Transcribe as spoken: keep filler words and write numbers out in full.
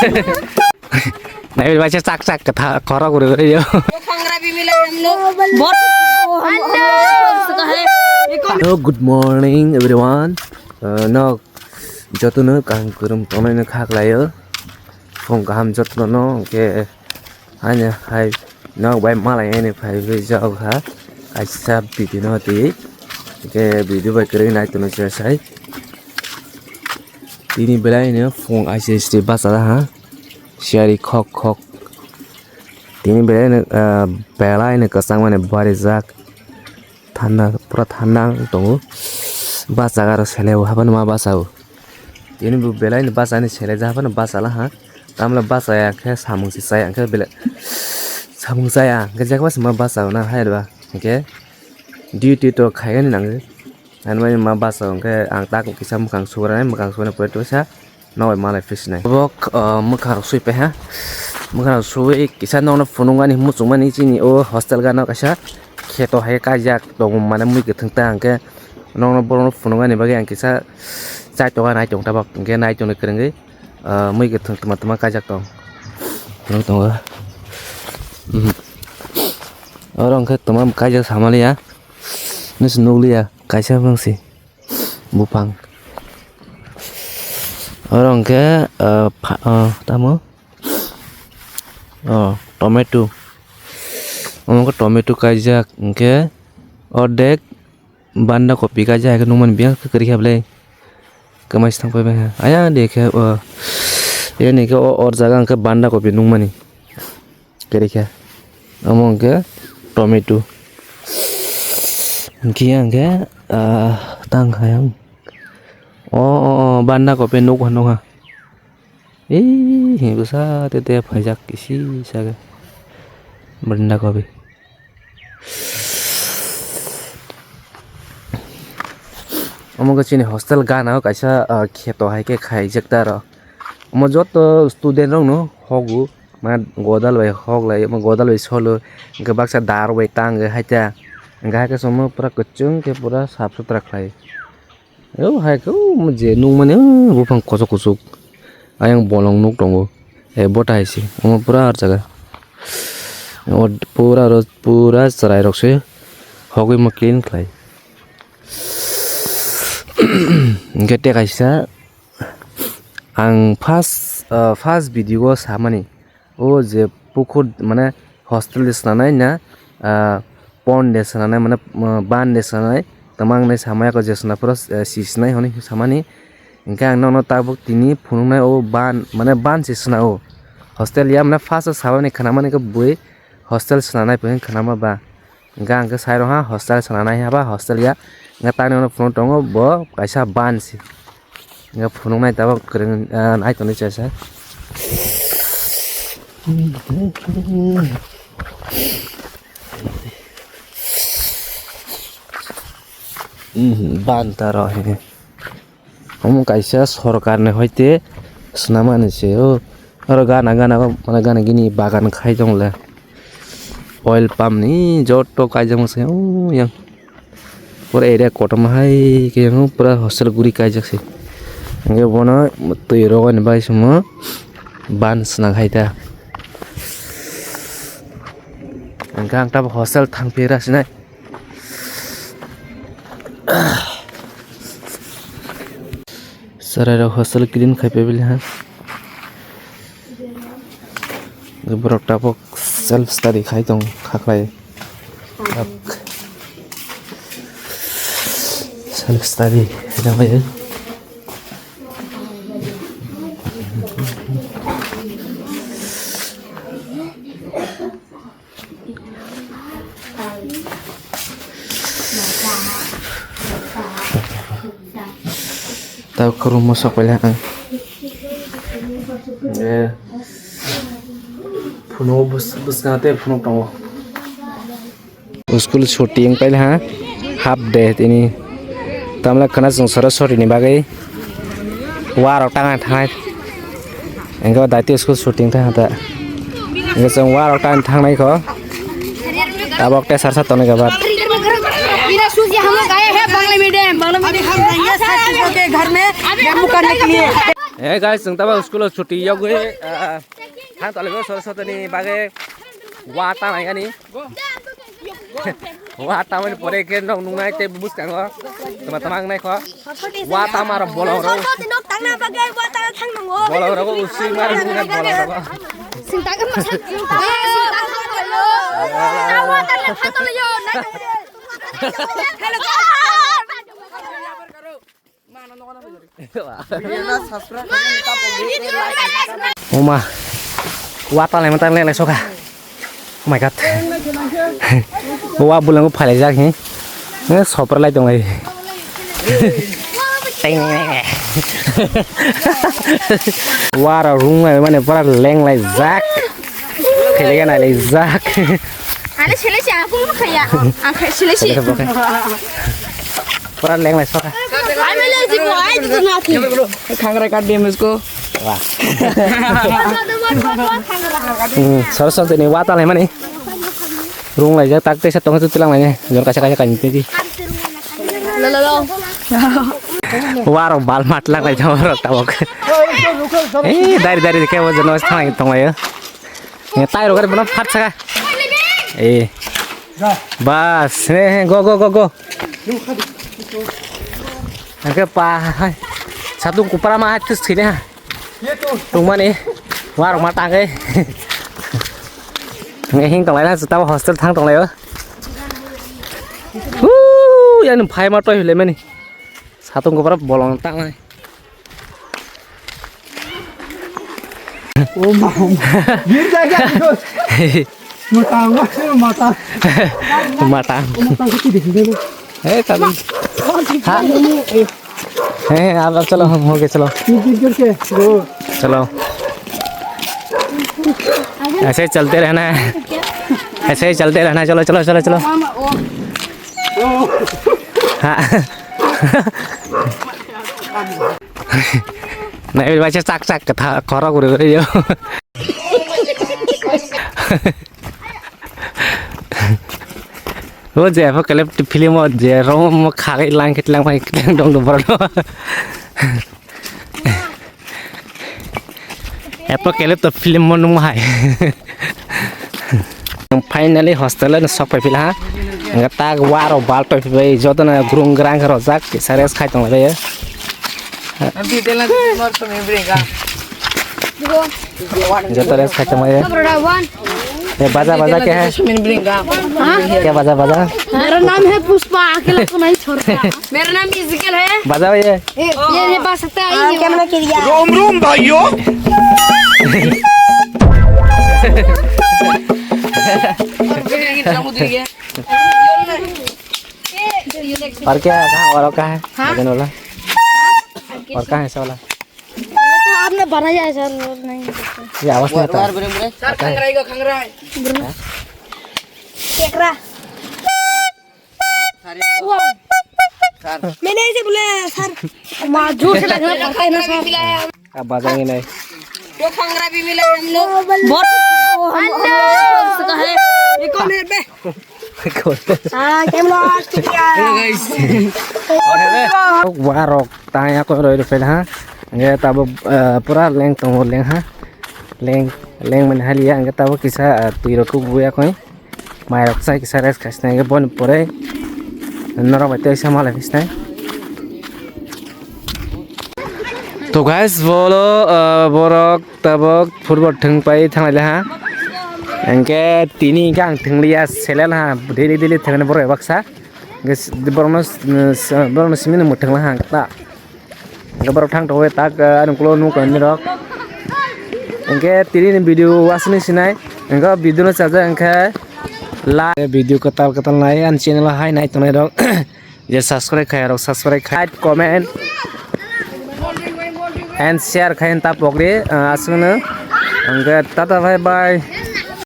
Nai bai se chak chak khe tha khoro guri guri yo. Hello, good morning everyone. Uh, no, jotono kaham kwrwng tongnai no kha khlaio. Phung kaham jotono no, hwnkhe haino hai nok bai malai ani phai bai jao ha. Kaisa video no twi. Hwnkhe video bai kwrwng nai tono se sai. Tini belai no phung aise aise bachara ha. Siyari khok khok. Tini belai no, ah, belai no kwchang mani barijak. Thanda, pura thanda wng tongo. Bachak aro sele o, haphano ma bachao. Tini bo belai ni bachani sele ja haphano bachalaha. Tamle bachaya khe samung se chaya, hwnkhe bele samung chaya, hwnkhe jekma se ma bachao na hai ba. Hwnkhe duty to khaigani nango. Ani bai ma bachao, hwnkhe ang tak kisa mwkhang sugra nai, mwkhang sugra pore to sa. Nobai malai fisinai. Obo, ah, mwkhang rok sui paiha. Mwkhang rok sui kisa nokno phunukmani muchungmani chini o hostel gana kaisa kheto hai kaijak tongo, mane mui kwthwng ta hwnkhe nokno borokno phunukmani bagwi ang kisa chai tongo, nai tong tabok hwnkhe nai tongni kwrwngwi, ah, mui kwthwng twma twma kaijak tong. Phunuk tongo. Mhm. Oro hwnkhe twma kaijak samaliya. Nisi nukliya kaisa bangsi. Buphang. Oro hwnkhe, ah, pha-, ah, tamo? Oh, tomato. Omo khe tomato kaijak, hwnkhe ordek banda kopi kaijak, hai khe nukmani biyang khe kwrwi kha bwle. Kwmai se thang pai bai kha. Ayang de khe, oh, yani khe o, or jaga hwnkhe banda kopi nukmani. Kwrwi kha. Omo hwnkhe tomato. Hwnkhe yang khe, ah, tang kha yang. O, o, o, banda kopi nuk ha, nuk ha. Ei, bwsa te te phaijak kisi saka. Banda kopi. Omo khe chini hostel gana o kaisa, ah, kheto hai khe khaijak ta aro. Omo joto student rok no hogo. Mane godal bai hok lai, omo godal bai solo, hwnkhe baksa dar bai tang hai ta, hwnkhe hai khe chwngno pura kwchwng khe pura sap sutra khlai. O hai khe o je nukmani o buphang kochok kochok, ayang bolong nuk tongo, e bota hai se, omo pura ah jaga, o pura oro pura chwrai rok se hogwi ma clean khlai. Hwnkhe tei kaisa ang first, ah, first video o samani, o je pukhur mane hostel de swnamnai na, ah, pond de swnamnai mane, ah, ban de swnamnai, twmang nai samaya ko je swnam phuru, eh, si swnai hwnwi samani. Hwnkhe ang nono tabuk tini phunuknai o ban mane ban se swnao. Hostel ya mane first o samani khwnamani khe bui hostel swnamnai phai khe khwnama ba. Hwnkhe ang khe sai rwha hostel swnamnai haba hostel ya. Hwnkhe tamni uno phunuk tongo bo kaisa ban se. Hwnkhe phunuknai tabuk kwrwng, ah, nai tonwi chaisa. Ban ta rw he. Omo kaisa sorkar ni hoite swnamani se o. Oro gana gana o, mane gana gini bagan khai tong le. Oil pump ni joto kaijak masa o yang. Pura area kotorma hai khe yang pura hostel guri kaijak se. Hwnkhe bono twi rogani bai se mo ban swnam khai ta. Hwnkhe ang tabuk hostel thang phira sinai. Chwrairok hostel clean khai paibaili ha. Borok tabuk self study khai tong kha khlai. Self study khai tong khlai. Tao khorokma sok pailai ang. Eh, phunuk bwskang tei phunuk tongo. School shooting pailai ha, half day tini. Tamla khana chwng Saraswati ni bagwi. Warok tang thangnai. Engkhe daitwi school shooting tang ta. Engkhe chwng warok tang thangnai kho. Tabok tei sarsa tonwi gabar. इधर सूजी हम लोग आए हैं बांग्ला मीडियम, बांग्ला मीडियम। अभी हम जाएंगे सर के घर में डेमो करने के लिए। Hey guys, chwng tabuk school o chuti yogwi, ah, thang tonglaio Saraswati ni bagwi wa ta naikani. Wa tamani pore khe nok nungnai tei bwskango tama tama wngnai kho. Wa tama rok bolong rok. Saraswati nok tangna bagwi wa tangna thang nango. Bolong rok usui mar nungnai bolong rok. Sing tangma sa. Wa tangna thang tonglaio. Hello. Oma, wa ta lai ma ta lai lai soka. Oh my God. Wa bulang phalai jak hi. Ne sopra lai tong lai. Teng. Wa ra rung lai mane pura leng lai jak. Khele ga nai lai jak. Are sele si aku lu khaya. Ang khaya sele si. Pura leng lai soka. Ai mele ji ko ai ji na ki. Khangrai kat di musko. Wah. Hmm, sor sor tini wa ta lai mani. Rung lai jak tak tesa tong tu tilang lai ne. Jor kaisa kaisa kain tedi. Lo lo lo. Wa rok bal mat lang lai jama rok tabok. Eh, dari dari ke wa jeno thang tong lai. Nge tai rok gari bono phat saka. Eh. Bas, eh, go, go, go, go. Angke pa hai. Satung kupara ma hai tus sini ha. Tung mani. Warok ma tangke. Nge hing tong lai na, tabo hostel thang tong lai o. Woo, yang phai ma toi hile mani. Satung kupara bolong tang lai. Oh, ma, ma. Bir jaga, bro. Matang, matang. Matang. Matang kecil deh, deh. Eh, kami. Ha? Eh, eh, ab, ab, chalo, hum, ho gaya, chalo. Bir, bir, bir, bir, bro. Chalo. ऐसे ही चलते रहना है। ऐसे ही चलते रहना है। चलो, चलो, चलो, चलो। हाँ। Nai bacha chak chak kha khorok guri guri yo. O je pho kelep film o je rom khagai lang khit lang phai lang dong dong borok. Epo kelep to film mo nung hai. Finally hostel no sok pai pila ha. Nga tak waro bal pai pai joto na grung grang rojak kisa rest khai tong lai. Nanti dia nanti semua semua beri kah? Joto rest khai tong lai. Brother one. ये बाजा बाजा क्या है? क्या बाजा बाजा? मेरा नाम है पुष्पा, अकेला को नहीं छोड़ता। मेरा नाम इजकल है। बाजा ये। ये ये बाज सकता है। क्या मना किया? रोम रोम भाइयों। और क्या है? कहाँ और क्या है? हाँ? और कहाँ है ऐसा वाला? ये तो आपने बनाया है सर, वो नहीं। ये आवाज नहीं आता। सर खंगराई को खंगराई। केकरा। मैंने ऐसे बोला सर। माँ जोर से लग रहा है ना सर। अब बजाएंगे नहीं। वो खंगरा भी मिला हम लोग। बहुत। हम लोग कौन से का है? ये कौन है बे? हाँ, कैमरा ऑफ किया। Hello guys. Warok tang ya ko roi roi ha. Nge tabo pura leng tongo leng ha. Leng leng mani haliya nge tabo kisa twi rok buya koi. Mai rok sai kisa rest khasna nge bon pore. Norok bai tei sama lai khisna. To guys, bolo, ah, borok tabok football thwng pai thanglai ha. Hingke tini hingke ang thwngliya selel ha. Daily daily thwngani borok baksa. Hingke s-, borokno s-, s-, borokno simi no mwthangla ha ta. Hingke borok thang tongo tak, ah, ani ukulok nuk ani rok. Hingke tini ni video wasini sinai. Hingke video no chaja hingke la video kwtal kwtal nai ani channel o hai nai tongnai rok. Je subscribe khai rok subscribe khai, like, comment and share khai ta pokri, ah, aswkno. Hingke tata bye bye.